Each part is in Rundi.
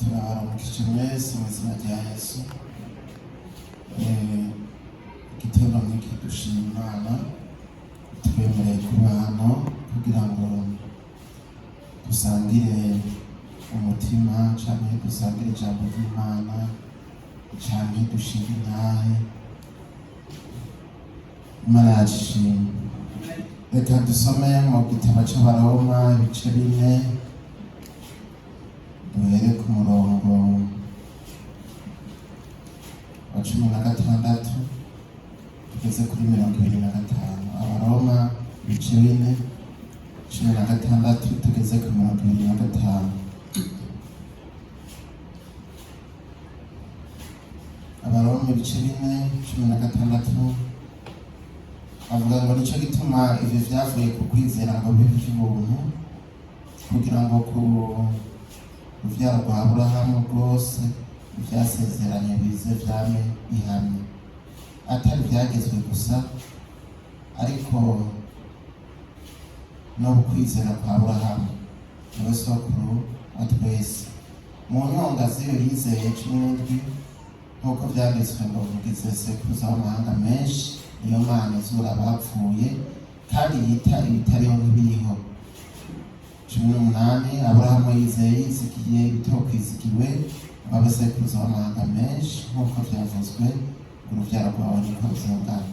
Turabaramukije mwese mu izina rya Yesu. Igitondo nk'iki dushima Imana twemereye kuba hano kugira ngo dusangire umutima canke dusangire ijambo ry'Imana canke dushinge intahe. Imana yacu ishimwe. Reka dusome mu gitabo c'Abaroma ibice 4, duhere ku murongo wa 16 tugeze kuri 25. Abaroma ibice 4, 16 tugeze ku 25. Abaroma ibice 4, 16 avuga ngo: "Nico gituma ivyo vyavuye ku kwizera ngo bibe ivy'ubuntu, kugira ngo ku ruvyaro rwa Aburahamu rwose ivyasezeranye bize vyame bihamye, atari ivyagezwe gusa, ariko no kwizera kwa Aburahamu, niwe sokuru wa twese. Mu nyonga z'iyo yizeye, 17, nk'uko vyanditswe ngo: 'Mugize sekuruza w'amahanga menshi.' Niyo Mana izura abapfuye kandi yita ibitariho nk'ibiriho. 18, Aburahamu yizeye yizigiye ibitokwizigiwe, ngo abe sekuruza w'amahanga menshi, nk'uko vyavuzwe ngo: 'Uruvyaro rwawe niko ruzongana.'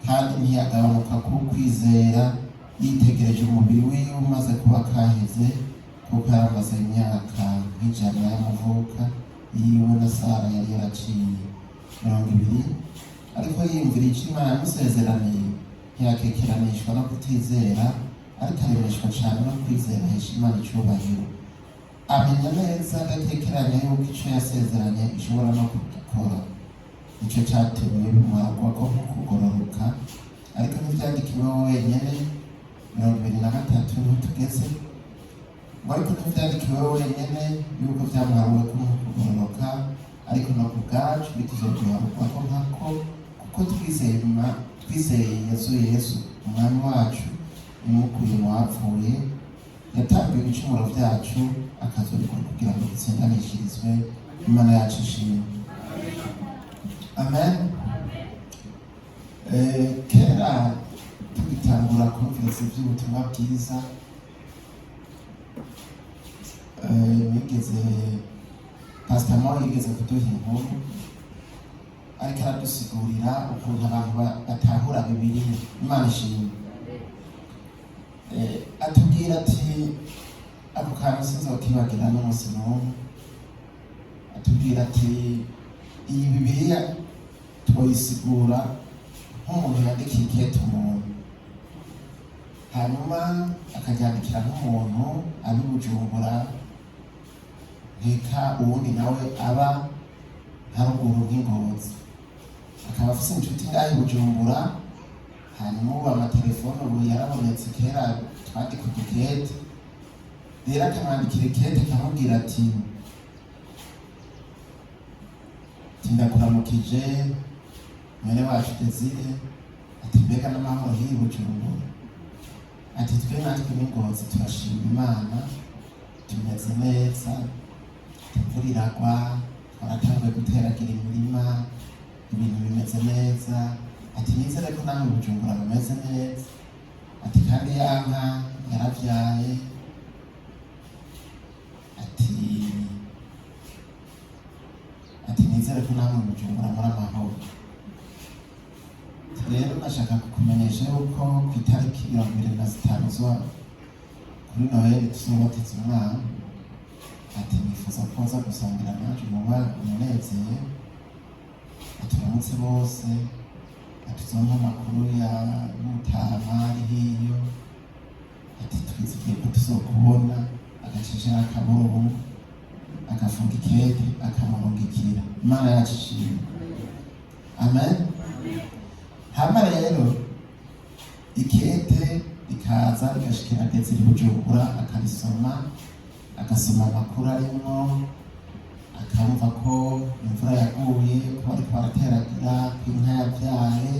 Kandi ntiyagabanuka ku kwizera yitegereje umubiri wiwe umaze kuba kaheze, kuko yari amaze imyaka nk'100 y'amavuka yiwe, na Sara yari yaraciye. 20, ariko yiyumvira ico Imana yamusezeraniye, ntiyakekeranishwa no kutizera, ariko aremeshwa cane no kwizera, ahesha Imana icubahiro, amenya neza adakekeranya yuko ico yasezeranye ishobora no kugikora. Nico catumye bimuharugwako nko kugororoka. Ariko ntivyandikiwe we wenyene. 23 niho tugeze. Ngo ariko ntivyandikiwe we wenyene yuko vyamuharuweko nko kugororoka, ariko no ku bwacu bituzoduharugwako nkako, kuko twizeye yazuye Yesu Umwami wacu, imukuye mu bapfuye, yatambiwe ibicumuro vyacu, akazobikora kugira ngo dutsindanishirizwe. Imana yacu ishimwe. Amen. Kera tugitangura kumviriza ivy'ubutumwa bwiza, nigeze, Pastor Mo yigeze kuduha inkuru, ariko aradusigurira ukuntu abantu batahura Bibiliya. Imana ishimwe. Atubwira ati, ako kantu sinzokibagira n'umunsi n'umwe, atubwira ati: "Iyi Bibiliya twoyisigura nk'umuntu yandikiye ikete umuntu, hanyuma akaryandikira nk'umuntu abi Bujumbura, nkeka uwundi nawe aba haruguru nk'Ingozi, akaba afise inshuti ngaho i Bujumbura. Hanyuma ubu amatelefone ubu yarabonetse, kera twandika udukete. Rero akamwandikira ikete, akamubwira ati: 'Ndakuramukije mwene wacu Desire,' ati, 'mbega n'amahoro h'i Bujumbura?' Ati: 'Twe natwe n'Ingozi turashima Imana, tumeze neza, imvura iragwa, twaratanguye guteragira imirima, ibintu bimeze neza.' Ati: 'Nizere ko namwe Bujumbura bimeze neza.' Ati: 'Kandi ya nka yaravyaye.' Ati: 'Nizere ko namwe Bujumbura muri amahoro. Ati: 'Rero nashaka kukumenyesha yuko ku itariki 25 z'ukwa kuri Noheli tuzobatiza umwana.' Ati: 'Nifuza ko nza gusangira naje muba umunezero.' Ati: 'Uramutse bose.' Ati: 'Uzompa amakuru ya Mutama ari hiyo.' Ati: 'Twizigiye ko tuzokubona.' Agacishira akaburungu, agafunga ikete, akamurungikira. Imana yacu ishimwe. Amen. Hama rero ikete rikaza rigashikira Desire Bujumbura, akarisoma, agasoma amakuru arimwo, akumva ko imvura yaguye, ko bariko barateragira, ko inka yavyaye.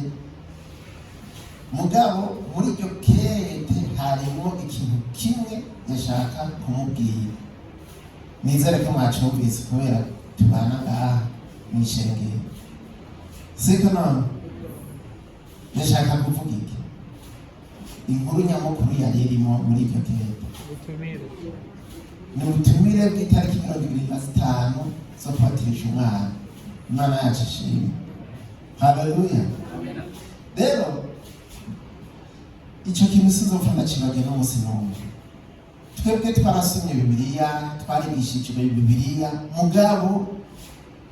Mugabo muri iryo kete harimwo ikintu kimwe yashaka kumubwira. Nizere ko mwacumvise, kubera tubana ngaha mw'ishengero, siko? None ndashaka kuvuga iki? Inkuru nyamukuru yari irimo muri iryo kete Ubutumire. Ni ubutumire bw'itariki 25 zo kubatirisha umwana. Imana yacu ishimwe, haleluya. Rero icyo kintu sinzopfa ndacibagiye n'umunsi n'umwe. Twebwe twarasomye Bibiliya, twarigishijwe Bibiliya, mugabo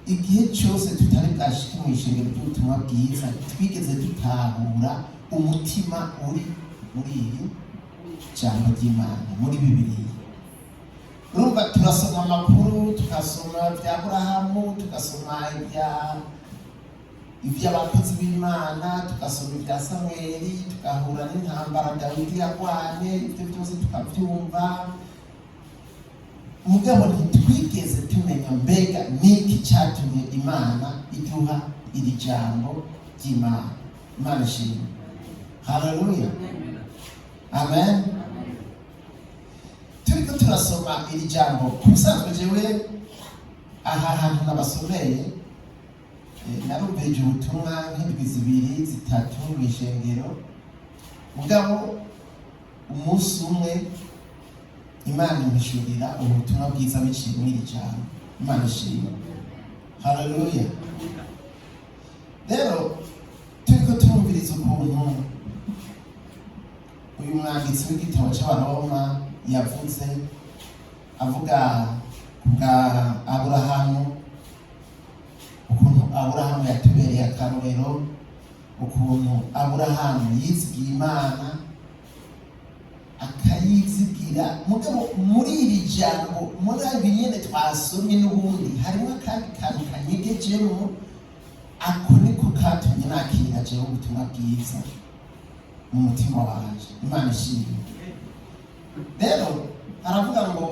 igihe cyose tutari bwashike mu ishengero ry'ubutumwa bwiza, twigeze dutahura umutima uri muri iri jambo ry'Imana, muri Bibiliya. Urumva, turasoma amakuru, tugasoma ibya Aburahamu, tugasoma iby'abakozi b'Imana, tugasoma ibya Samweli, tugahura n'intambara Dawidi yarwanye, ibyo byose tukabyumva, mugabo ntitwigeze tumenya mbega niki cyatumye Imana iduha iri jambo ry'Imana. Imana ishimwe, haleluya, amen. Turiko turasoma iri jambo, ku busanzwe jewe aha hantu nabasomeye, narumvirije ubutumwa nk'indwi 2, 3 mu ishengero, mugabo umunsi umwe Imana impishurira ubutumwa bwiza biciye muri iri jambo. Imana ishimwe, haleluya. Rero turiko turumviriza ukuntu uyu mwanditsi w'igitabo cy'Abaroma yavuze, avuga ku bwa Aburahamu, ukuntu Aburahamu yatubereye akarorero, ukuntu Aburahamu yizigiye Imana akayizigira. Mugabo muri iri jambo, muri ibi nyene twasomye, n'ubundi harimo akandi kantu kanyegejemo. Ako niko katumye nakira jewe ubutumwa bwiza mu mutima wanje. Imana ishimwe. Rero aravuga ngo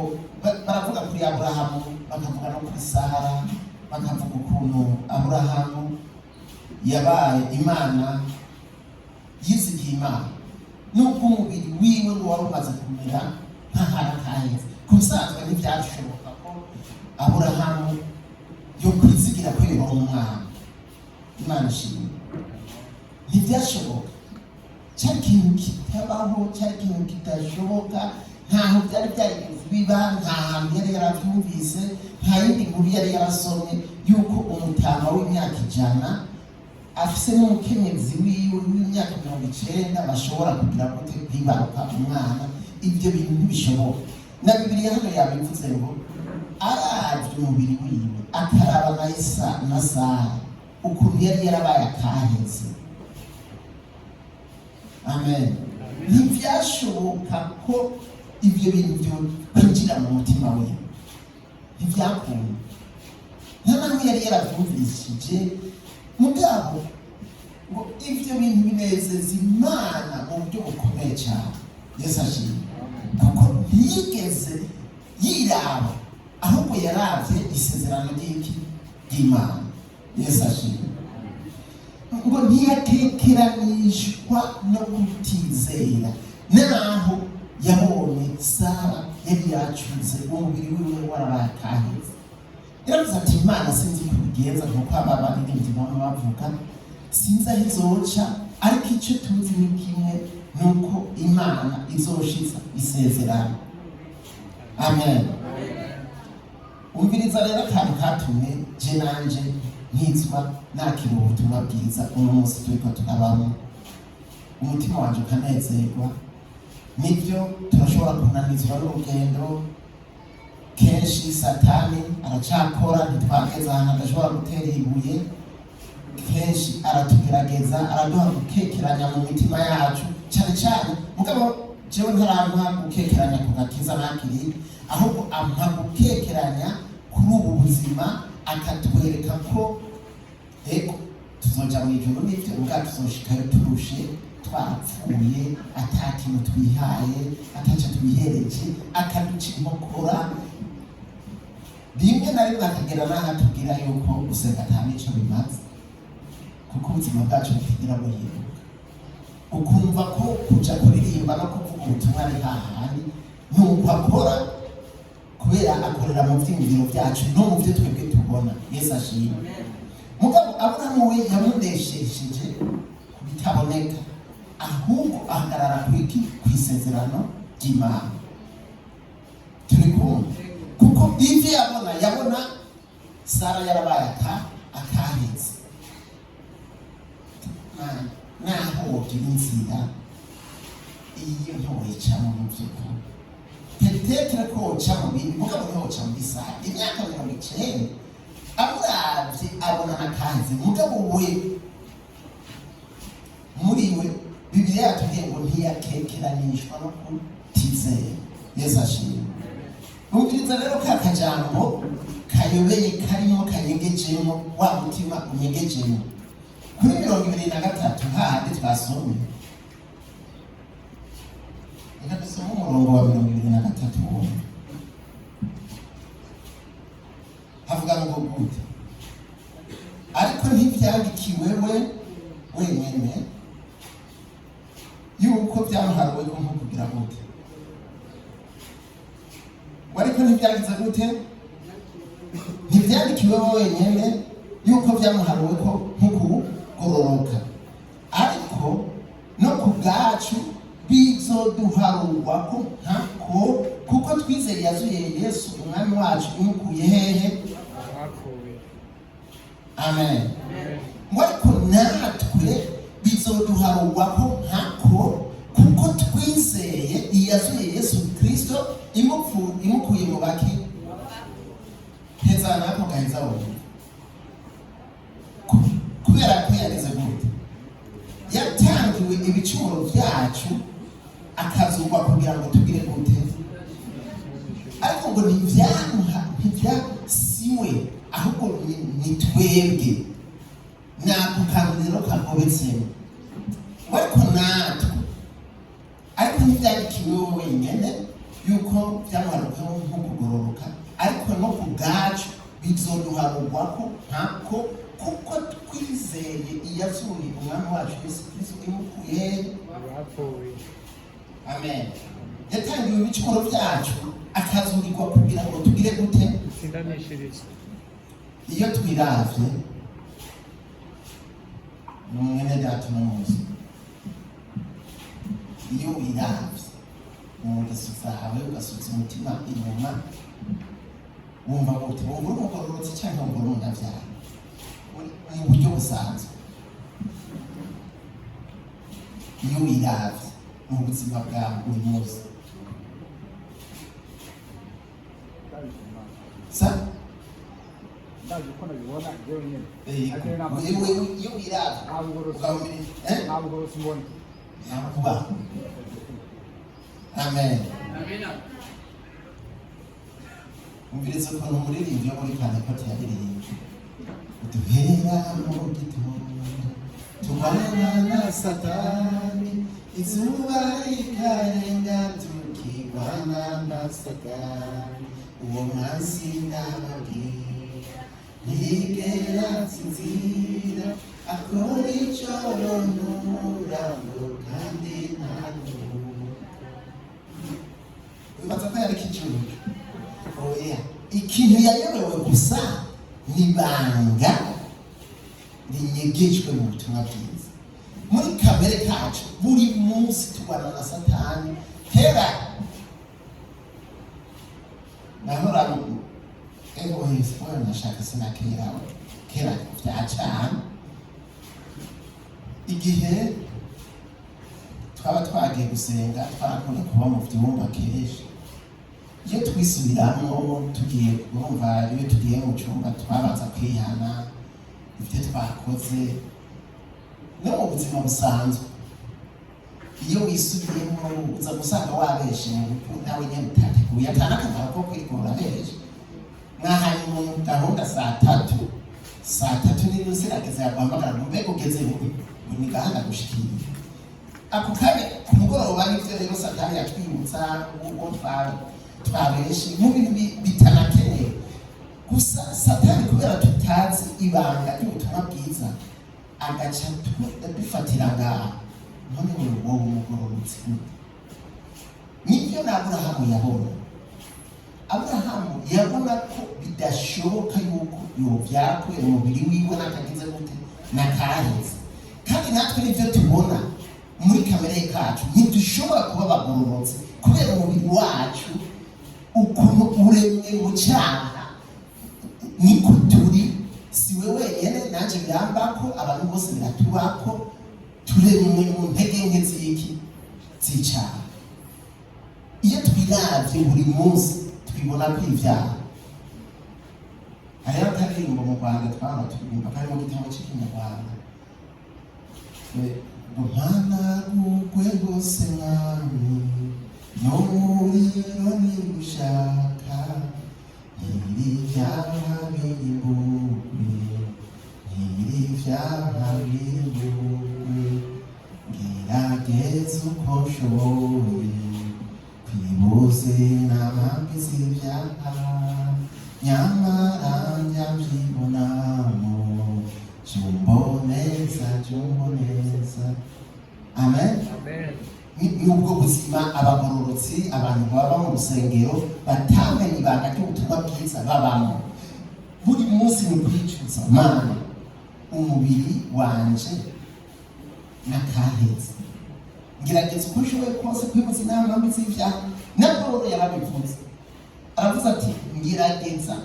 baravuga kuri Aburahamu, bakavuga no kuri Sara, bakavuga ukuntu Aburahamu yabaye Imana, yizigiye Imana nubwo umubiri wiwe ngo wari umaze kumera nk'ahari kaheze. Ku bisanzwe ntibyashoboka ko Aburahamu yo kwizigira ko yoba umwana. Imana ishimwe. Ntibyashoboka, cyari ikintu kitabaho, cyari ikintu kidashoboka. Ntaho byari byarigeze biba, nta hantu yari yarabyumvise, nta yindi nkuru yari yarasomye yuko umutama w'imyaka 100 afise n'umukenyezi wiwe w'imyaka 90 bashobora kugira gute? Kwibaruka umwana. Ibyo bintu ntibishoboka. Na Bibiliya hano yabivuze ngo aravye umubiri wiwe, akaraba na Isa na Sara ukuntu yari yarabaye akaheze. Amen. Ntibyashoboka ko ibyo bintu byo kwinjira mu mutima wiwe, ntibyakunda, nta naho yari yarabyumvishije. Mugabo ngo ibyo bintu binezeza Imana mu buryo bukomeye cyane. Yesu ashimwe, kuko ntiyigeze yiraba, ahubwo yaravye isezerano ry'iki? Ry'Imana. Yesu ashimwe. Ngo ntiyakekeranishwa no kutizera, naho yabonye Sara yari yacuze, umubiri wiwe warabaye akaheze. Yaravuze ati: "Imana, sinzi uko bigenza." Nkuko aba baririmbyi bamwe bavuga, sinzi aho izoca, ariko icyo tuzi ni kimwe, ni uko Imana izoshiza isezerano. Amen. Umviriza rero akantu katumye je nanje nkizwa, nakira ubutumwa bwiza. Uno munsi turiko turabamo, umutima wanje ukanezerwa. Nibyo, turashobora kunanizwa n'urugendo. Kenshi Satani aracakora, ntitwageze ahantu adashobora gutera ibuye. Kenshi aratugerageza, araduha gukekeranya mu mitima yacu cyane cyane. Mugabo jewe ntarampa gukekeranya ku gakiza nakiriye, ahubwo ampa gukekeranya kuri ubu buzima, akatwereka ko ego tuzoja mu ijuru, nivyo, ubwa tuzoshikayo turushe, twarapfuye, ata kintu twihaye, ataco twihereje, akaduca inkokora. Rimwe na rimwe akagera n'aho atubwira yuko gusenga ata nico bimaze, kuko ubuzima bwacu butigira buhinduka. Ukumva ko kuja kuririmba no kuvuga ubutumwa ari hahandi, nuko akora kubera. Kubera akorera mu vyiyumviro vyacu no mu vyo twebwe tubona. Yesu ashimwe. Mugabo Aburahamu we yamunesheje ku bitaboneka, ahubwo ahagarara kwiki? Ku isezerano ry'Imana. Turi kumwe? Kuko ivyo yabona, yabona Sara yarabaye akahetse. Mana, naho wogira inzira iyo ntiwoyicamo, mu vy'ukuri peut-être ko woca mu bindi, mugabo ntiwoca muri Sara imyaka 90. Amuravye abona nakaheze. Mugabo we muri we, Bibiliya yatubwiye ngo ntiyakekeranishwa no kutizera. Yesu ashimwe. Umviriza rero ka kajambo kayobeye karimo kanyegejemo wa mutima unyegejemo kuri 23 hahandi twasomye. Reka dusome umurongo wa 23 wumve havuga ngo gute: "Ariko ntibyandikiwe we wenyine yuko byamuharuwe ko nko kugira gute? Ariko ntibyagize gute? Ntibyandikiwe we wenyine yuko byamuharuwe ko nk'ukugororoka, ariko no ku bwacu bizoduharurwa ko nkako, kuko twizeye yazuye Yesu Umwami wacu imukuye hehe?" Bapfuye. Amen. Ngo ariko natwe bizoduharurwa ko nkako, kuko twizeye iyazuye Yesu Kristo imukuye mu baki? Heza nako gaheza wumva. Kubera ko yagize gute? Yatangiwe ibicumuro byacu, akazurwa kugira ngo tugire gute? Ariko ngo ntibyamuha, ntibyasiwe, ahubwo ni twebwe. Ni ako kantu rero kagobetsemo ngo ariko natwe, ariko ntibyandikiwe wowe wenyine yuko byamuharuweho nko kugororoka, ariko no ku bwacu bizoduharurwa ko nkako, kuko twizeye iyazuye Umwami wacu Yesu Kristo imukuye hehe? Bapfuye. Amen. Yatangiwe ibicumuro byacu, akazurirwa kugira ngo tugire gute? Dutsindanishirizwe. Iyo twiravye ni mwene data uno munsi, iyo wiravye mu ngeso zawe, ugasutsa umutima inyuma, wumva gute? Wumva uri umugororotsi cyangwa wumva uri umunyabyaha mu buryo busanzwe? Iyo wiravye mu buzima bwawe buri munsi sa Ndazi uko nabibona jewe nyene. Wewe iyo wiravye Nta bugororotsi. ukabumenya, eh? Nta bugororotsi mbona. Nakuba. Amen. Umviriza ukuntu umuririmbyi wo muri Pantekote yaririmbye: "Duhera mu gitondo turwana na Satani, izuba rikarenga tukirwana na Satani. Uwo mwansi ndababwira ntiyigera nsinzira, akora icyo n'umurango kandi ntaruhuka." Wibaza ko yari kijuju? Oya, ikintu yayobewe gusa ni ibanga rinyegejwe mu butumwa bwiza. Muri kamere kacu buri munsi turwana na Satani. Kera nahora ego hese, wewe nashaka sina kera, kera vya cane, igihe twaba twagiye gusenga, twarakunda kuba mu vyumba kenshi. Iyo twisubiramwo tugiye kurumva, iyo tugiye mu cyumba twabanza kwihana ibyo twakoze. No mu buzima busanzwe, iyo wisubiyemo uza gusanga wabeshe mu buryo nawe nyine utateguye, atari akamaro ko kwigora abeshe. Mwahanye umuntu gahunda saa 3, saa 3:30 irageze, yaguhamagara ngo mbega ugeze ngo ni gahunda gushikira ako kanya ku mugoroba. Nivyo rero Satani yatwibutsa uwo twabeshe mu bintu bitanakenewe. Gusa Satani, kubera tutazi ibanga ry'ubutumwa bwiza, agaca dufatira ngaho: "None wewe wowe umugororotsi gute?" Nibyo na Aburahamu yabona. Aburahamu yabona ko bidashoboka yuko yovyara kubera umubiri wiwe n'akagize gute, n'akaheze. Kandi natwe nivyo tubona muri kamere kacu, ntidushobora kuba abagororotsi kubera umubiri wacu ukuntu uremwe mu cyaha. Niko turi, si we wenyine, nanjye birambako, abantu bose biratubako. Turemwe mu ntege nke z'iki? Z'icyaha. Iyo twiravye buri munsi, twibona ko ibyaha. Hariho akaririmbo mu Rwanda twaba turirimba, kari mu gitabo cy'Ikinyarwanda, ngo mpanagurwe rwose Mwami n'umuriro nigushaka, ntiri ibyaha birimbugwe, ntiri ibyaha birimbugwe, ngerageza uko nshoboye kwibuze inama z'ibyaha, nyamara njya mbyibonamo, jumboneza, jumboneza. Amen. Amen. Ni ubwo buzima abagororotsi, abantu baba mu rusengero batamenye ibanga ry'ubutumwa bwiza babamo. Buri munsi ni ukwicuza: Mana, umubiri wanje nakaheze, ngerageza uko nshoboye kose kwibutsa inama mbi z'ibyaha. Na Pawulo yarabivuze, aravuze ati: ngerageza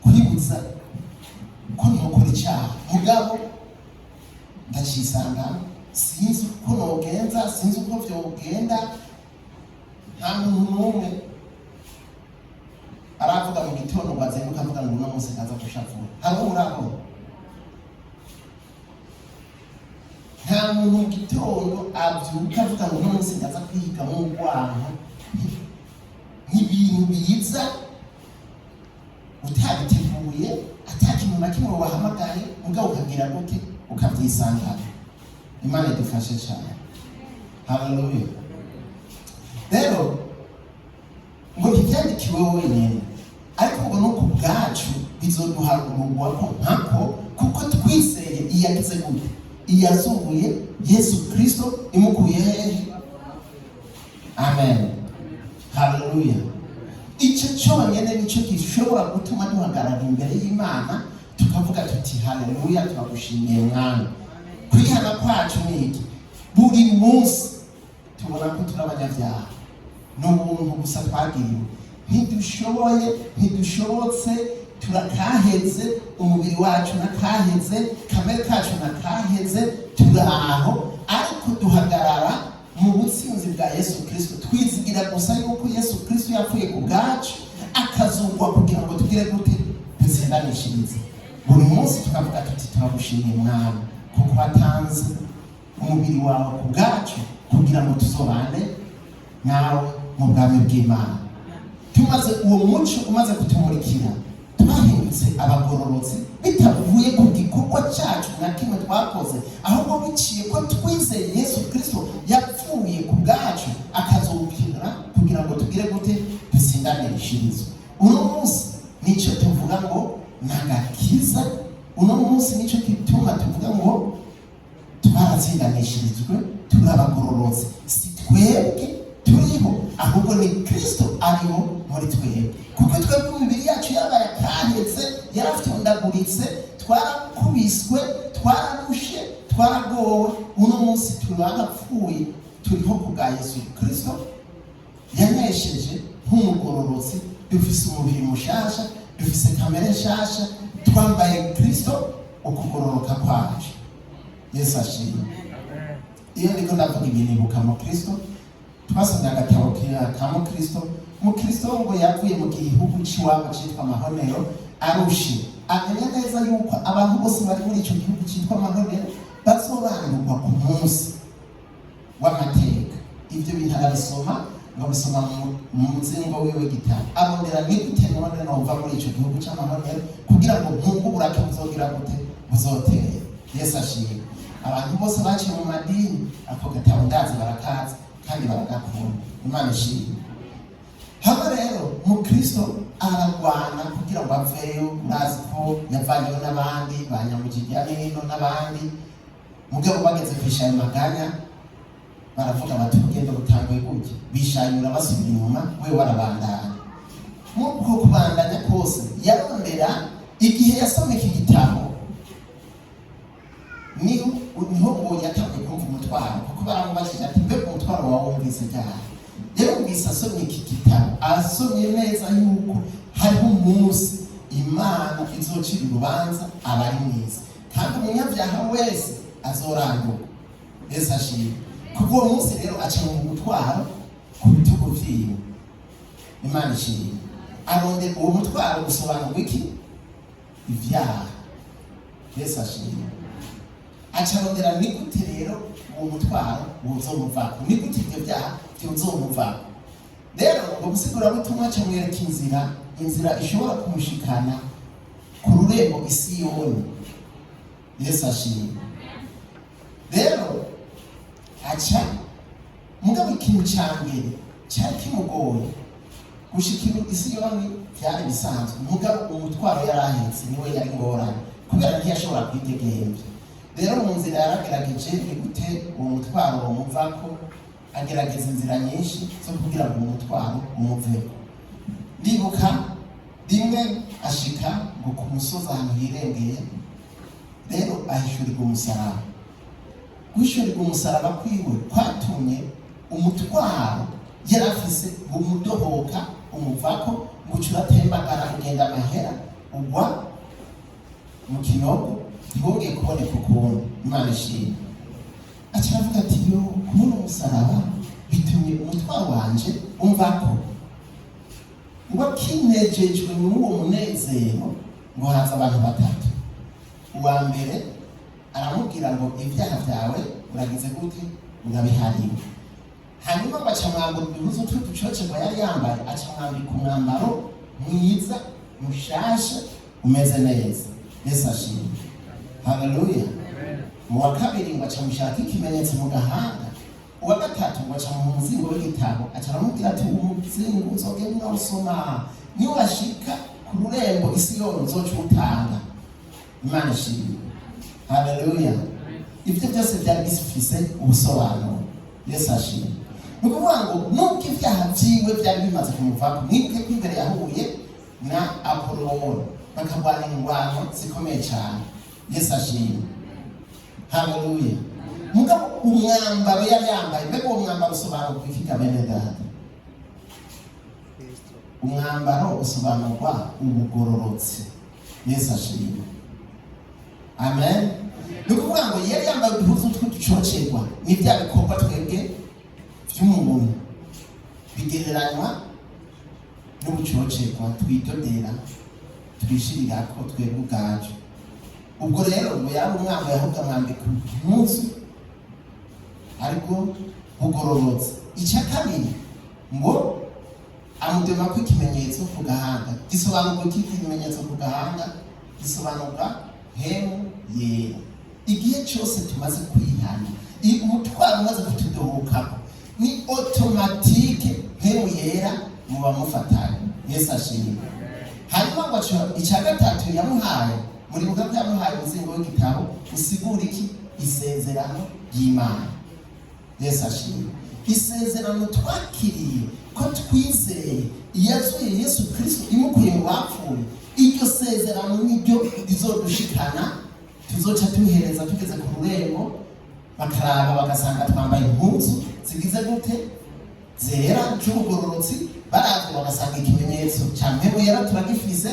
kwibutsa ko ntokora icyaha, mugabo ndacisanga, sinzi uko nogenza, sinzi uko vyogenda. Nta muntu n'umwe aravuga mu gitondo ngo azinduke avuga ngo uno munsi ndaza gushavura. Hari uwo urabona? Nta muntu mu gitondo abyuka avuga ngo uno munsi ndaza kwiga mu rwanko. N'ibintu biza utabiteguye, ata kintu na kimwe wahamagaye, mugabo ukagira gute? Ukabyisangana. Imana idufashe cyane. Haleluya. Rero ngo ntibyandikiwe wenyine, ariko ngo no ku bwacu bizoduharurwa ko nkako, kuko twizeye iyagize gute? Iyazuye Yesu Kristo imukuye hehe? Amen, haleluya. Icyo cyonyine nicyo gishobora gutuma duhagarara imbere y'Imana tukavuga tuti: haleluya, turagushimiye Mwami. Kwihana kwacu ni iki? Buri munsi tubona ko turi abanyabyaha, ni ubuntu gusa twagiriwe. Ntidushoboye, ntidushobotse, turakaheze, umubiri wacu nakaheze, kamere kacu nakaheze, turi aho. Ariko duhagarara mu butsinzi bwa Yesu Kirisito, twizigira gusa yuko Yesu Kirisito yapfuye ku bwacu akazugwa kugira ngo tugire gute? Dutsindanishirize. Buri munsi tukavuga tuti: turagushimiye Mwami, kuko watanze umubiri wawe ku bwacu kugira ngo tuzobane nawe mu bwami bw'Imana. Tumaze uwo muco umaze kutumurikira, twahindutse abagororotsi bitavuye ku gikorwa cyacu na kimwe twakoze, ahubwo biciye ko twizeye Yesu Kirisito yapfuye ku bwacu akazukira kugira ngo tugire gute? Dutsindanishirizwe. Uno munsi nicyo tuvuga ngo ni agakiza. Uno munsi nicyo gituma tuvuga ngo twaratsindanishirijwe, turi abagororotsi. Si twebwe turiho, ahubwo ni Kristo ariho muri twebwe, kuko twebwe imibiri yacu yabaye akahetse, yarafyondaguritse, twarakubiswe, twararushe, twaragowe. Uno munsi turagapfuye, turiho ku bwa Yesu Kristo yanesheje nk'umugororotsi. Dufise umubiri mushasha, dufise kamere nshasha, twambaye Kristo ukugororoka kwacu. Yesu ashimwe. Iyo ndiko ndavuga ibintu ibuka mu Kristo, twasomye agatabo ka Mukristo. Mukristo ngo yavuye mu gihugu c'iwabo citwa Mahonero arushe, amenya neza yuko abantu bose bari muri ico gihugu citwa Mahonero bazobandurwa ku munsi w'amateka. Ibyo bintu arabisoma, ngo abisoma mu muzingo wiwe w'igitabo. Arondera: ni gute none nova muri ico gihugu c'Amahonero kugira ngo nkungu burake buzogira gute? Buzotera. Yesu ashimwe. Abantu bose baciye mu madini, ako gatabo ndazi barakazi kandi baragakunda. Imana ishimwe. Hano rero Mukristo ararwana kugira ngo aveyo. Urazi ko yavanyeyo n'abandi ba nyamujijya n'ino n'abandi, mugabo bageze kwisha ayo maganya. Baravuga bati: "Urugendo rutanguye gutya." Bishanyura basubira inyuma, we warabandanya. Muri uko kubandanya kose yarondera, igihe yasoma iki gitabo niho niho ngo yatangiye kumva umutwaro, kuko baramubajije ati: "Mbega umutwaro wawe wumvise ryari?" Yarumvise asomye iki gitabo, asomye neza yuko hariho umunsi Imana izocira urubanza abari mwiza, kandi umunyabyaha wese azorandurwa. Yesu ashimwe. Kuva uwo munsi rero aca mu mutwaro ku bitugu vyiwe. Imana ishimwe. Arondera uwo mutwaro usobanurwa iki? Ivyaha. Yesu ashimwe. Aca arondera ni gute rero uwo mutwaro wuzomuvako, ni gute ivyo vyaha vyozomuvako. Rero ngo gusigurabutumwa aca amwereka inzira, inzira ishobora kumushikana ku rurembo Isiyoni. Yesu ashimwe. Rero aca, mugabo ikintu ca mbere cyari kimugoye gushikira Isiyoni byari bisanzwe, mugabo umutwaro yari ahetse niwe yari ngorane, kubera ntiyashobora kwidegemvya. Rero mu nzira yaragerageje ni gute uwo mutwaro wamuvako, agerageza inzira nyinshi zo kugira ngo uwo mutwaro umuveko. Ndibuka rimwe ashika ngo ku musozi ahantu hirengeye, rero ahishurirwa umusaraba. Guhishurirwa umusaraba kwiwe kwatumye umutwaro yari afise umudohoka, umuvako, ngo uca uratembagara, ugenda amahera, ugwa mu kinogo, ntiwongeye kuboneka ukundi. Imana ishimwe. Aca aravuga ati: "Yo, kubona umusaraba bitumye umutwaro wanje umvako." Ngo akinejejwe n'uwo munezero, ngo haza abantu batatu. Uwa mbere aramubwira ngo: "Ibyaha byawe uragize gute? Urabihariwe." Hanyuma ngo aca mwambura uduhuzu tw'uducocerwa yari yambaye, aca mwambika umwambaro mwiza mushasha umeze neza. Yesu ashimwe, haleluya. Mu wa kabiri ngo aca mushaka ikimenyetso mu gahanga. Uwa gatatu ngo aca mu muzingo w'igitabo, aca aramubwira ati: "Umuzingo uzogenda urawusoma, niwashika ku rurembo Isiyoni uzoca uwutanga." Imana ishimwe, haleluya. Ibyo byose byari bifise ubusobanuro. Yesu ashimwe. Ni ukuvuga ngo nubwo ibyaha byiwe byari bimaze kumuvako, mwibuke ko imbere yahuye na Apoloni bakarwana ingwano zikomeye cyane. Yesu ashimwe, haleluya. Mugabo umwambaro yari yambaye, mbega uwo mwambaro usobanurwa iki ga bene data? Umwambaro usobanurwa ubugororotsi. Yesu ashimwe, amen. Ni ukuvuga ngo yari yambaye uduhuzu tw'uducocerwa, ni bya bikorwa twebwe by'umuntu bigereranywa n'ubucocerwa twidodera, twishirirako twebwe ubwacu. Ubwo rero ngo yari umwambaye, ahubwo amwambika impuzu ariko bugororotse. Icya kabiri ngo amudema ko ikimenyetso ku gahanga. Gisobanurwa iki ikimenyetso ku gahanga? Gisobanurwa Mpwemu Yera. Igihe cyose tumaze kwihana, umutwaro umaze kutudohokako, ni automatique Mpwemu Yera muba mufatanye. Yesu ashimwe. Hanyuma ngo icya gatatu yamuhaye, muribuka ko yamuhaye umuzingo w'igitabo usigura iki? Isezerano ry'Imana. Yesu ashimwe. Isezerano twakiriye ko twizeye iyazuye Yesu Kristo imukuye mu bapfuye, iryo sezerano niryo rizodushikana, tuzoca tuhereza tugeze ku rurembo, bakaraba bagasanga twambaye impuzu zigize gute? Zera c'ubugororotsi. Baravye bagasanga ikimenyetso ca Mpwemu Yera turagifise.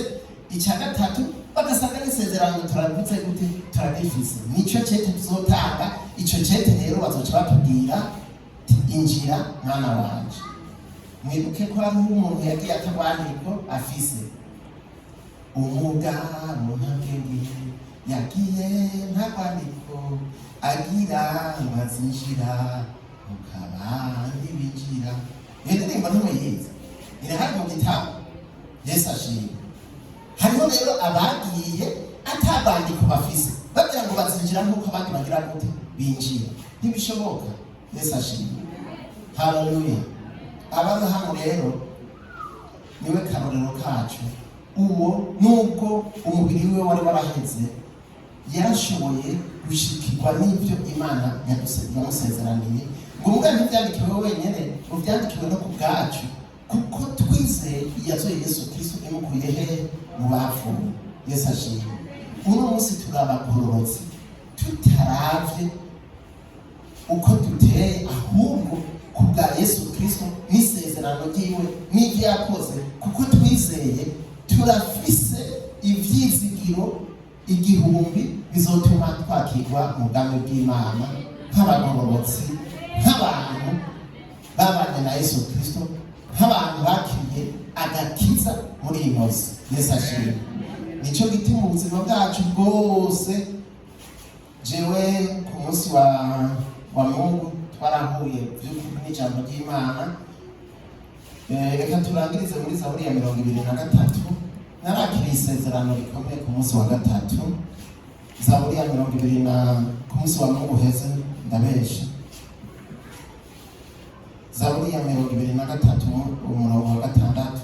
Icya gatatu bagasanga n'isezerano turagize gute? Turagifise. Nico cete tuzotanga. Ico cete rero bazoca batubwira ati: "Injira mwana wanje." Mwibuke ko hariho umuntu yagiye atagwandiko afise. Umugabo ntabwenge yagiye nta rwandiko agira ngo azinjira mu kabandi binjira. Iyo ndirimbo ntimuyizi? Irahari mu gitabo. Yesu ashimwe. Hariho rero abagiye ata rwandiko bafise, bagira ngo bazinjira nk'uko abandi bagira gute? Binjira. Ntibishoboka. Yesu ashimwe, haleluya. Abari hano rero niwe karorero kacu. Uwo nubwo umubiri we wari waraheze, yarashoboye gushikirwa n'ibyo Imana yamusezeraniye. Ngo muga ntibyandikiwe wenyine, ngo byandikiwe no ku bwacu, kuko twizeye yazuye Yesu Kristo imukuye hehe? Mu bapfuye. Yesu ashimwe. Uno munsi turi abagororotsi tutaravye uko duteye, ahubwo ku bwa Yesu Kristo n'isezerano ryiwe n'ibyo yakoze. Kuko twizeye, turafise ivyizigiro igihumbi bizotuma twakirwa mu bwami bw'Imana nk'abagororotsi, nk'abantu babanye na Yesu Kristo, nk'abantu bakiriye agakiza muri iyi nkozi. Yesu ashimwe. Nicyo gituma ubuzima bwacu bwose, jewe ku munsi wa Mungu twarahuye by'ukuri n'ijambo ry'Imana. Reka turangirize muri Zaburi ya 23. Narakiriye isezerano rikomeye ku munsi wa gatatu, Zaburi ya mirongo ibiri na, ku munsi wa Mungu uheze, ndabesha. Zaburi ya 23, umurongo wa 6.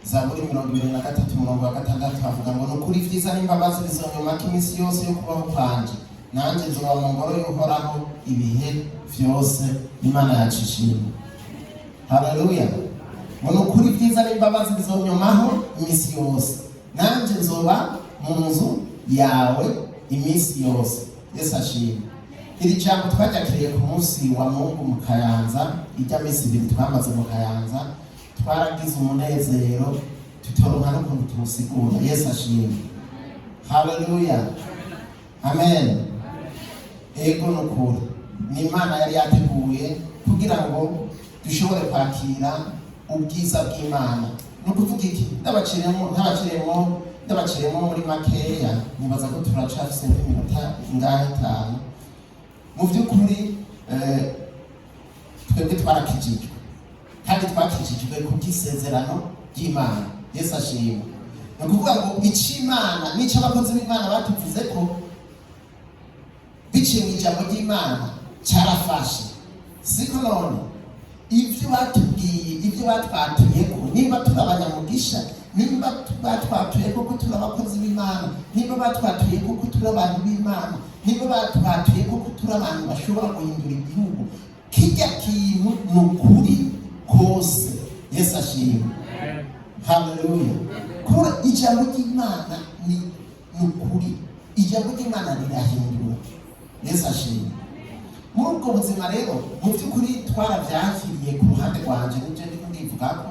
Zaburi 23, umurongo wa 6, havuga ngo: "Ni ukuri ibyiza n'imbabazi bizonyumako iminsi yose yo kubaho kwanje, nanjye nzoba mu ngoro y'Uhoraho ibihe vyose." Imana yacu ishimwe. Haleluya. Ngo ni ukuri ibyiza n'imbabazi bizonyomaho iminsi yose, nanjye nzoba mu nzu yawe iminsi yose. Yesu ashimwe. Iri jambo twaryakiriye ku munsi wa Mungu mu Kayanza. Ijya minsi 2 twamaze mu Kayanza, twaragize umunezero tutoronka n'ukuntu tuwusigura. Yesu ashimwe. Haleluya, amen. Ego, ni ukuri ni Imana yari yateguye kugira ngo dushobore kwakira ubwiza bw'Imana. Ni ukuvuga iki? Ndabaciremo muri makeya, nibaza ko turacafise nk'iminota ingahe? 5. Mu by'ukuri twebwe twarakijijwe, kandi twakijijwe kubw'isezerano ry'Imana. Yesu ashimwe. Ni ukuvuga ngo ic'Imana n'icyo abakozi b'Imana batuvuze ko biciye mu ijambo ry'Imana cyarafashe, siko? None ibyo batubwiye, ibyo batwatuye ko nimba turi abanyamugisha, nimba batwatuye ko turi abakozi b'Imana, nimba batwatuye ko turi abantu b'Imana, nimba batwatuye ko turi abantu bashobora guhindura igihugu, kijya kintu ni ukuri kose. Yesu ashimwe. Haleluya. Kubera ijambo ry'Imana ni ukuri, ijambo ry'Imana rirahindura. Yesu ashimwe. Muri ubwo buzima rero, mu by'ukuri twarabyakiriye. Ku ruhande rwanje, nibyo ndiko ndivuga ko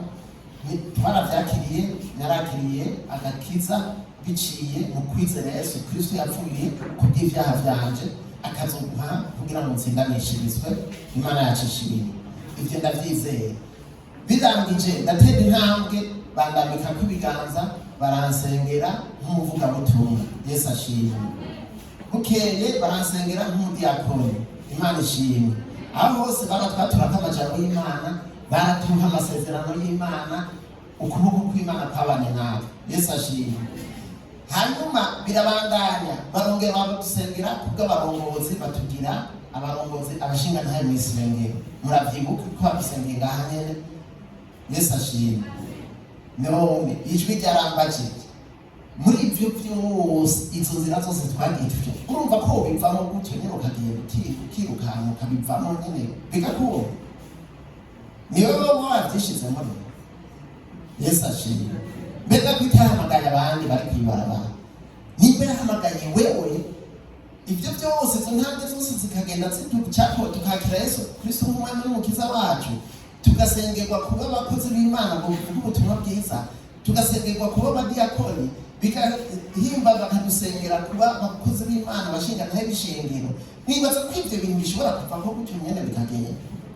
twarabyakiriye. Narakiriye agakiza biciye mu kwizera Yesu Kristo yapfuye ku bw'ibyaha byanje, akazoguha kugira ngo nsindanishirizwe. Imana yacu ishimwe. Ibyo ndabyizeye. Birangije, ndatera intambwe, bandambika ko ibiganza, baransengera nk'umuvugabutumwa. Yesu ashimwe. Bukeye baransengera nk'umudiyakoni. Imana ishimwe. Aho hose baratwaturako amajambo y'Imana, baratuha amasezerano y'Imana, ukuboko kw'Imana kwabanye natwe. Yesu ashimwe. Hanyuma birabandanya, barongera badusengera kubw'abarongozi, batugira abarongozi, abashingantahe mu isengero. Muravyibuka ko badusengeye ngaha nyene. Yesu ashimwe. None ijwi ryarambajije muri ibyo byose, izo nzira zose twagiye tuja, urumva ko bivamo gutyo nyine, ukagenda ukirukanka, ukabivamo nyine bigakunda. Niwe wowe wabyishizemo rero. Yesu ashimwe. Mbega ko itahamagaye abandi bari kwibarabara, nimba yahamagaye wewe, ibyo byose, izo ntambwe zose zikagenda ziducako, tukakira Yesu Kristo nk'umwami n'umukiza wacu, tugasengerwa kuba abakozi b'Imana ngo buvuge ubutumwa bwiza, tugasengerwa kuba abadiyakoni, bigahimba bakadusengera kuba abakozi b'Imana, bashingantahe b'ishengero, nibaza ko ibyo bintu bishobora kuvamo gutyo nyene bikagenda.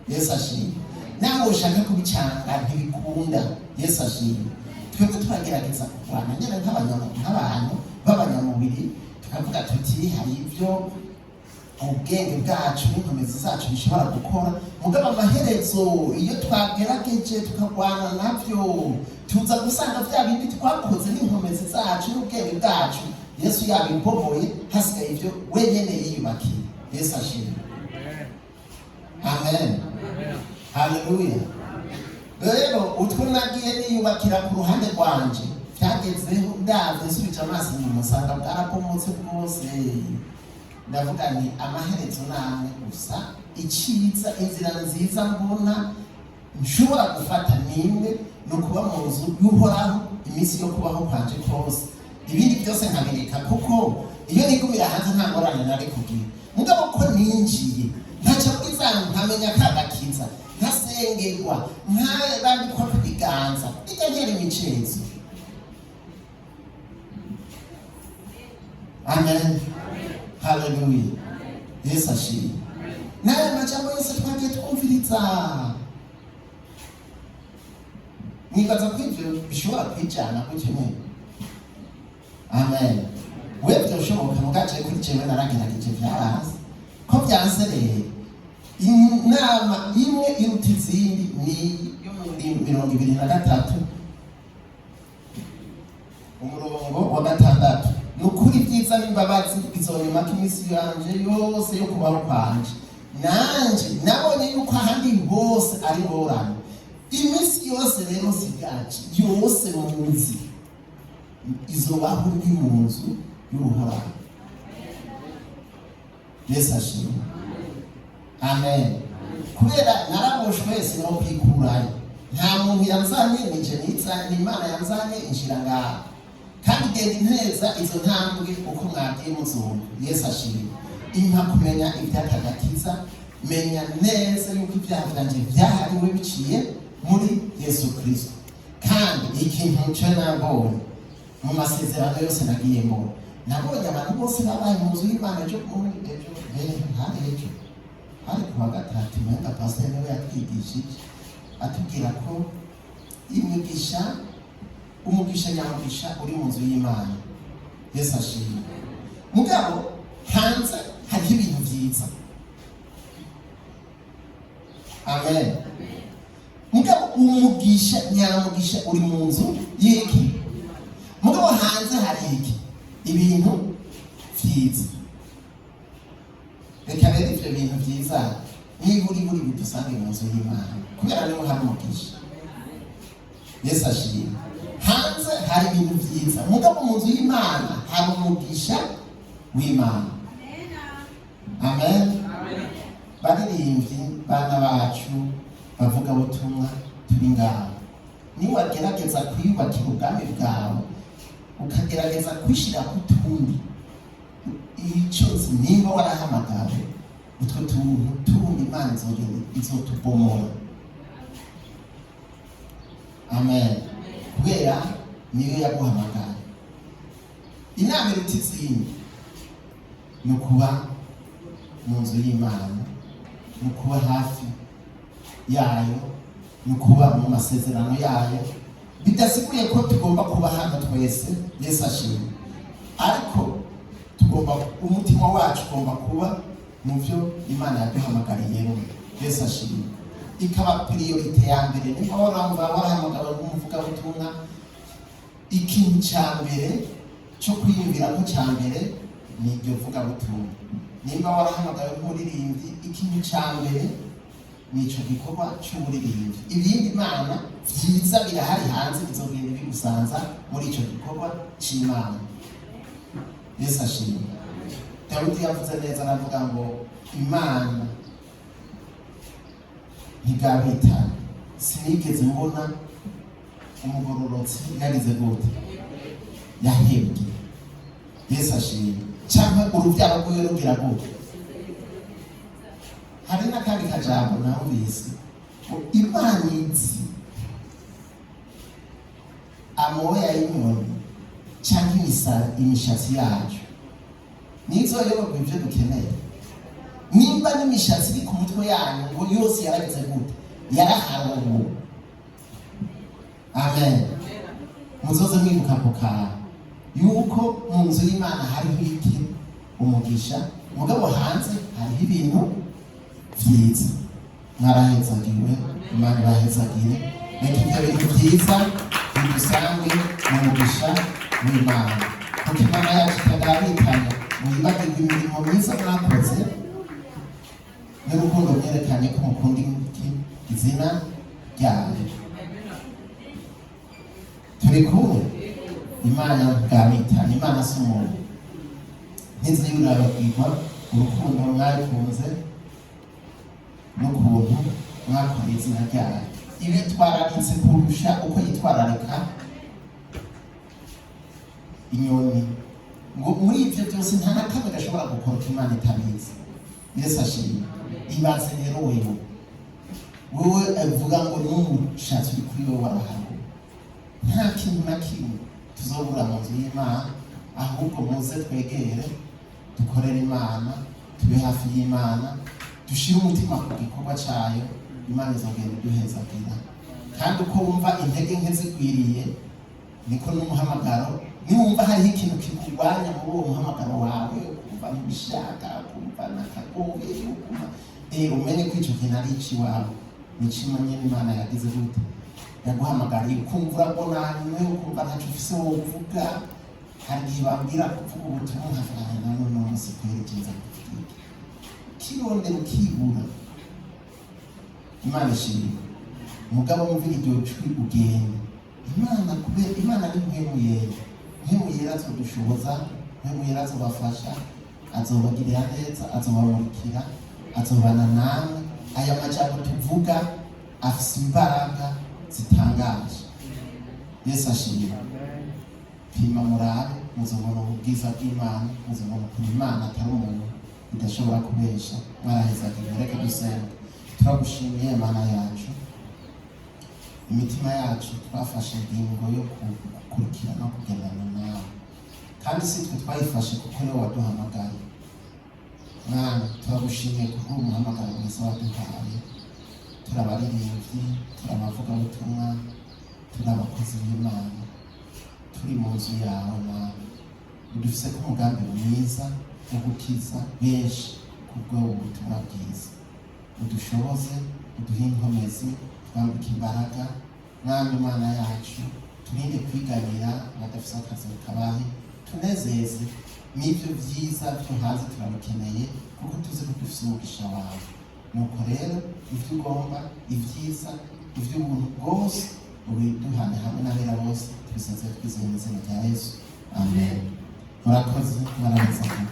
Yesu ashimwe. Nawe ushaka kubicanga, ntibikunda. Yesu ashimwe. Twebwe turagerageza kurwana nyene nk'abantu b'abanyamubiri, tukavuga tuti hari ibyo ubwenge bwacu n'inkomezi zacu bishobora gukora, mugabo amaherezo iyo twagerageje tukarwana nabyo, tuza gusanga bya bindi twakoze n'inkomezi zacu n'ubwenge bwacu, Yesu yabibomoye, hasigaye ibyo wenyene yiyubakiye. Yesu ashimwe. Amen, haleluya. Rero utwo nagiye niyubakira ku ruhande rwanje, byagezeho ndavye nsubije amaso inyuma, nsanga bwarabomotse bwose. Ndavuga nti amaherezo namwe gusa iciza, inzira nziza mbona nshobora gufata nimwe, ni ukuba mu nzu y'Uhoraho iminsi yo kubaho kwanje kose, ibindi byose nkabireka, kuko iyo nigumira hanze nta ngorane nari kugira. Mugabo ko ninjiye nkaca muri za nkamenya kagakiza, nkasengerwa, nkarambikwa ku biganza, ijya ntera imicezo. Amen, haleluya, Yesu ashimwe. N'aya majambo yose twagiye twumviriza, nibaza ko ibyo bishobora kwijana gutyo nyene. Amen. We byoshoboka mugace kuri jewe naragerageje byaranze. Ko byanse rero, inama imwe iruta izindi ni yo muri 23 umurongo wa 6: "Ni ukuri ibyiza n'imbabazi bizonyumako iminsi yanje yose yo kubaho kwanje, nanje nabonye yuko ahandi hose ari ngorane." Iminsi yose rero nsigaje yose munzi izobaho ndi mu nzu y'Uhoraho. Yesu ashimwe. Amen. Kubera naraboshwe, sinokwikurayo. Nta muntu yanzanye, nije nizanye. Imana yanzanye injira ngaha, kandi igenda inteza izo ntambwe uko mwagiye muzumva. Yesu ashimwe. Impa kumenya iby'akagakiza, menya neza yuko ibyaha byanjye byahariwe biciye muri Yesu Kristo. Kandi ikintu cyo nabonye mu masezerano yose nagiyemo, nabonye abantu bose babaye mu nzu y'Imana. Ejo muri ejo hari ejo hari kuwa gatatu umenga pasiteri niwe yatwigishije, atubwira ko imigisha, umugisha nyamugisha uri mu nzu y'Imana. Yesu ashimwe. Mugabo hanze hariho ibintu byiza. Amen. Mugabo umugisha nyamugisha uri mu nzu y'iki? Mugabo hanze hari iki? Ibintu byiza. Reka rero ibyo bintu byiza niba uri buri bidusange mu nzu y'Imana, kubera niho hari umugisha. Yesu ashimwe. Hanze hari ibintu byiza, mugabo mu nzu y'Imana hari umugisha w'Imana. Amen. Baririmbyi, bana bacu bavuga butumwa turi ngaho, niwagerageza kwiyubakira ubwami bwawe, ukagerageza kwishyira ku tundi, icyo nzi, nimba warahamagawe, utwo tuntu tundi Imana izogenda izotubomora. Amen. Kubera niyo yaguhamagaye. Inama iruta izindi ni ukuba mu nzu y'Imana, ni ukuba hafi yayo, ni ukuba mu masezerano yayo. Bidasiguye ko tugomba kuba hano twese. Yesu ashimwe. Ariko tugomba, umutima wacu ugomba kuba mu byo Imana yaduhamagariyemo. Yesu ashimwe. Ikaba priorité ya mbere. Niba waramva warahamagawe nk'umuvugabutumwa, ikintu cya mbere cyo kwiyumvira ko cya mbere ni iryo vugabutumwa. Nimba warahamagawe nk'umuririmbyi, ikintu cya mbere ni ico gikorwa cy'uburirimbyi. Ibindi Imana byiza birahari hanze, bizogenda bigusanza muri ico gikorwa c'Imana. Yesu ashimwe. Dawidi yavuze neza, aravuga ngo Imana ntigabitana, sinigeze mbona umugororotsi yagize gute? Yahebwe. Yesu ashimwe. Cyangwa urubyaro rwiwe rugira gute? Hari n'akandi kajambo numvise ngo Imana izi amoya y'inyoni cyangwa imishatsi yacu, nizoyoberwa ibyo dukeneye. Nimba n'imishatsi iri ku mutwe yanyu ngo yose yaragize gute? Yaraharuwe. Amen. Muzoze mwibuka ako kantu yuko mu nzu y'Imana hariho iki? Umugisha. Mugabo hanze hariho ibintu byiza. Mwarahezagiwe, Imana ibahezagire. Reka ibyo bintu byiza bidusange mu mugisha w'Imana, kuko Imana yacu itagabitanya. Mwibagirwe imirimo myiza mwakoze n'urukundo mwerekanye ko mukunda iki? Izina ryayo. Turi kumwe. Imana bwabitana, Imana si umuntu, ntizibirabagirwa. Urukundo mwakunze n'ukuntu mwakoreye izina ryayo. Ibitwararitse kurusha uko yitwararika inyoni. Ngo muri ibyo byose nta na kamwe gashobora gukora Imana itabizi. Yesu ashimwe. Ibaze rero wewe, wowe avuga ngo n'umushatsi uri kuri wowe warahawe. Nta kintu na kimwe tuzobura mu nzu y'Imana. Ahubwo muze twegere, dukorere Imana, tube hafi y'Imana, dushire umutima ku gikorwa cayo. Imana izogenda iduhezagira. Kandi uko wumva intege nke zigwiriye, niko n'umuhamagaro. Niwumva hariho ikintu kikurwanya muri uwo muhamagaro wawe, ukumva ntibishaka, ukumva nakagoye, ukumva umenye ko ico kintu ari iciwawe, ni kimwe nyene Imana yagize gute, yaguhamagariye. Ukumva urabonanywe, ukumva ntaco ufise wovuga. Hari igihe bambwira kuvuga ubutumwa, nkavuga nti: "None uno munsi kweri nza kuvuga iki?" Kirondera ukibura. Imana ishimwe. Mugabo wumvira iryo jwi, ugenda. Imana, kubera Imana ni Mpwemu Yera. Mpwemu Yera azodushoboza, Mpwemu Yera azobafasha, azobagirira neza, azobamurikira, azobana namwe. Aya majambo tuvuga afise imbaraga zitangaje. Yesu ashimwe. Pima murabe, muzobona ubwiza bw'Imana, muzobona ukuntu Imana atari umuntu, idashobora kubesha. Mwarahezagiwe. Reka dusenga. Turagushimiye, Mana yacu. Imitima yacu twafashe ingingo yo gukurikira no kugendana nawe, kandi si twe twayifashe, kuko niwe waduhamagaye. Mwana, turagushimiye kubw'uwo muhamagaro mwiza waduhaye. Turi abaririmbyi, turi abavugabutumwa, turi abakozi b'Imana, turi mu nzu yawe. Mana, udufise ko umugambi mwiza wo gukiza benshi kubwo butumwa bwiza. Udushoboze, uduhe inkomezi, twambike imbaraga. Mwami Imana yacu, turinde kwiganyira abadafise akazi kabahe. Tunezeze n'ibyo byiza byo hanze, turabikeneye, kuko tuzi ko dufise umugisha wawe. Nuko rero ibyo ugomba, ibyiza, iby'ubuntu bwose, ubiduhane hamwe n'abera bose. Tubisenze twizeye mu izina rya Yesu, amen. Murakoze, mwarabizanye.